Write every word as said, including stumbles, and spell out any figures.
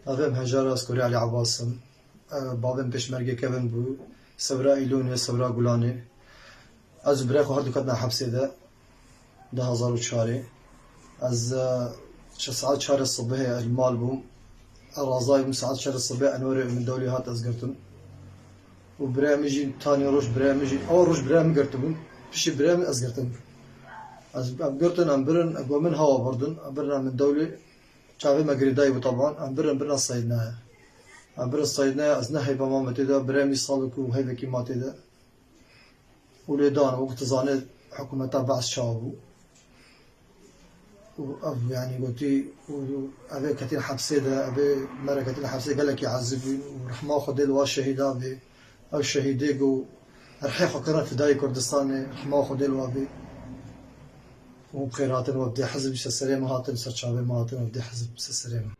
Navê min Hejar e, ez kurê Elî Ebas im. E, bavê min pêşmergê kevin bû. Sewra Îlonê, Sewra Gulanê. Ez û birayê xwe her du ketina hepsê de. Du hezar û çarê. Ez, e, çi saet çarê sibehê ez li mal bûm. Ez razayî bûm, saet çarê sibehê Enwerê Min Dewlî hat, ez girtim. Û birayê min jî tanî roj birayê min jî, ew roj birayê min girtibûn. Piştî birayê min ez girtim. Ez, em girtin, em birin, got min hewa birdin, em birin Min Dewlî. Çavê me girêdayî bû taban, em birin, birina Seydnaya. Em birin Seydnaya, ez ne heyva mame tê de, birayê min salek û heyvekî ma tê de. Û lê dan, wek tu zanê, hikûmeta Be'es çawa bû. Û ev, yanî, gotî, û ev ê ketîn hepsê de, ev ê mere ketîn hepsê, gelekî ezîb bûn û rehma Xwedê li wa şehîda bê. Ev şehîdê ku rihê xwe kirine fidayî Kurdistanê, rehma Xwedê li wa bê. Û xêr hatin, wek dê hizb ser serê me hatin, ser çavê me hatin, wek dê hizb ser serê me.